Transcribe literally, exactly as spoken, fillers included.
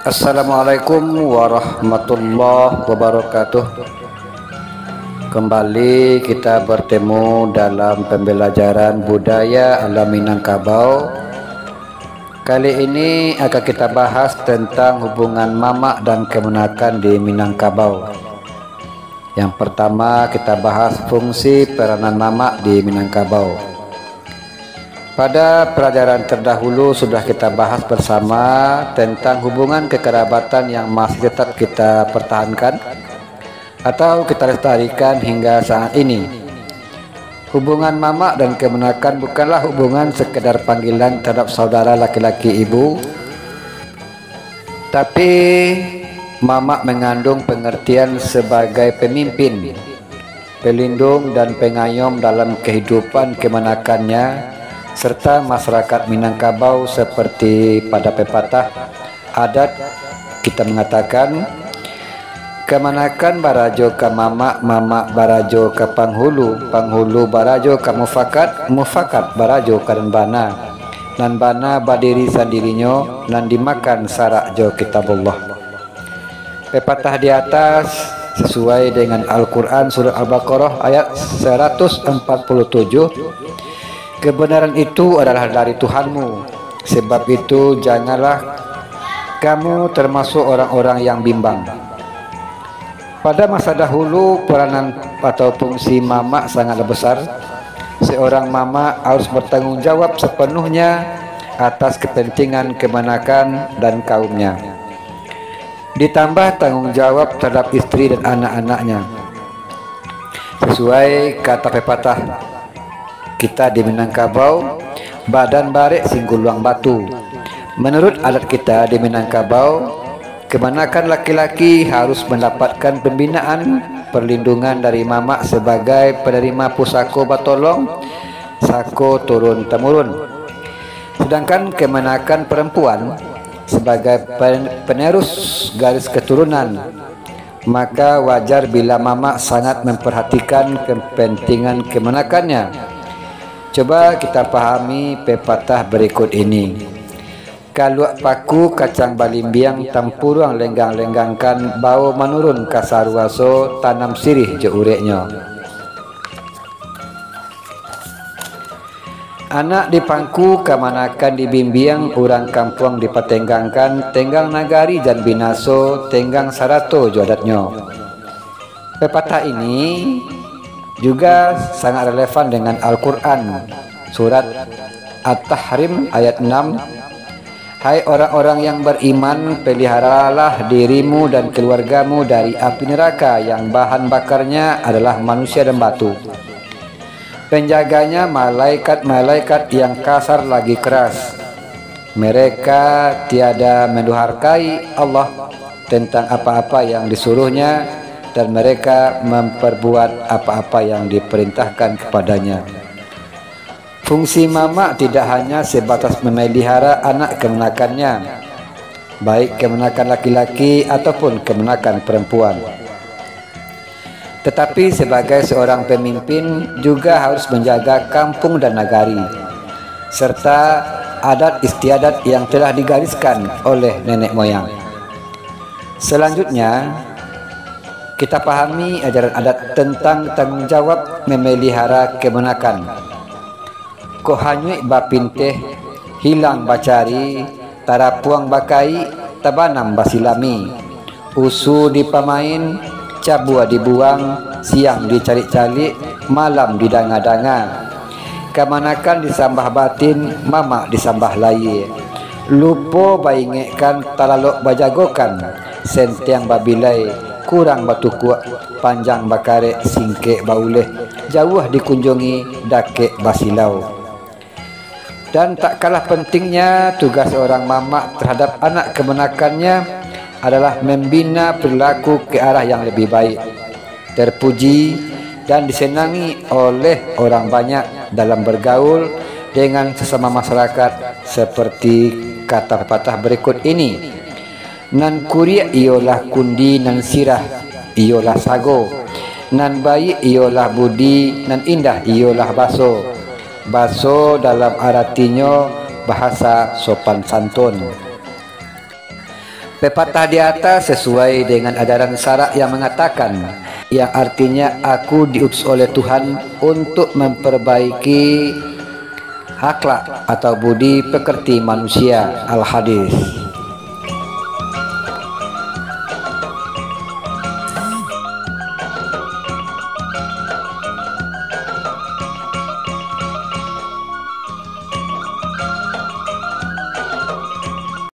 Assalamualaikum warahmatullahi wabarakatuh. Kembali kita bertemu dalam pembelajaran budaya alam Minangkabau. Kali ini akan kita bahas tentang hubungan mamak dan kamanakan di Minangkabau. Yang pertama, kita bahas fungsi peranan mamak di Minangkabau. Pada pelajaran terdahulu sudah kita bahas bersama tentang hubungan kekerabatan yang masih tetap kita pertahankan atau kita lestarikan hingga saat ini. Hubungan mamak dan kamanakan bukanlah hubungan sekedar panggilan terhadap saudara laki-laki ibu, tapi mamak mengandung pengertian sebagai pemimpin, pelindung dan pengayom dalam kehidupan kamanakannya serta masyarakat Minangkabau seperti pada pepatah adat kita mengatakan, kamanakan barajo ka mamak, mamak barajo ka panghulu, panghulu barajo ka mufakat, mufakat barajo ka nan bana, nan bana badiri sandirinyo, nan dimakan sarak jo Kitabullah. Pepatah di atas sesuai dengan Al-Quran Surat Al-Baqarah ayat seratus empat puluh tujuh, kebenaran itu adalah dari Tuhanmu, sebab itu janganlah kamu termasuk orang-orang yang bimbang. Pada masa dahulu, peranan atau fungsi mamak sangatlah besar. Seorang mamak harus bertanggung jawab sepenuhnya atas kepentingan kamanakan dan kaumnya. Ditambah tanggung jawab terhadap isteri dan anak-anaknya. Sesuai kata pepatah kita di Minangkabau, badan barek singguluang batu. Menurut adat kita di Minangkabau, kamanakan laki-laki harus mendapatkan pembinaan, perlindungan dari mamak sebagai penerima pusako batolong, sako turun-temurun. Sedangkan kamanakan perempuan sebagai pen-, penerus garis keturunan, maka wajar bila mamak sangat memperhatikan kepentingan kamanakannya. Coba kita pahami pepatah berikut ini. Kaluak paku kacang balimbiang, tampuruang lenggang-lenggangkan, bao manurun ka saruaso, tanam sirih jo ureknyo. Anak dipangku, kamanakan dibimbiang, urang kampuang dipatenggangkan, tenggang nagari jan binaso, tenggang sarato jo adatnyo. Pepatah ini juga sangat relevan dengan Al-Quran, surat At-Tahrim ayat enam, "Hai orang-orang yang beriman, peliharalah dirimu dan keluargamu dari api neraka yang bahan bakarnya adalah manusia dan batu. Penjaganya malaikat-malaikat yang kasar lagi keras. Mereka tiada mendurhakai Allah tentang apa-apa yang disuruh-Nya, dan mereka memperbuat apa-apa yang diperintahkan kepadanya." Fungsi mamak tidak hanya sebatas memelihara anak kamanakannya, baik kamanakan laki-laki ataupun kamanakan perempuan. Tetapi sebagai seorang pemimpin juga harus menjaga kampung dan nagari, serta adat istiadat yang telah digariskan oleh nenek moyang. Selanjutnya, kita pahami ajaran adat tentang tanggung jawab memelihara kamanakan. Kok hanyuik bapinteh, hilang bacari, tarapuang bakaik, tabanam basilami. Usu dipamain, cabua dibuang, siang dicaliak-caliak, malam didanga-danga. Kamanakan disambah batin, mamak disambah lahia. Lupo baingekkan, talalok bajagokan, sentiang babilai, kurang batukuak, panjang bakarek, singkek bauleh, jauah dikunjungi, dakek basilau. Dan tak kalah pentingnya, tugas seorang mamak terhadap anak kamanakannya adalah membina perilaku ke arah yang lebih baik, terpuji, dan disenangi oleh orang banyak dalam bergaul dengan sesama masyarakat, seperti kata pepatah berikut ini. Nan kuriak iyolah kundi, nan sirah iyolah sago, nan baiak iyolah budi, nan indah iyolah baso. Baso dalam aratinyo bahasa sopan santun. Pepatah di atas sesuai dengan ajaran syarak yang mengatakan, yang artinya, "Aku diutus oleh Tuhan untuk memperbaiki akhlak atau budi pekerti manusia." Al-Hadis.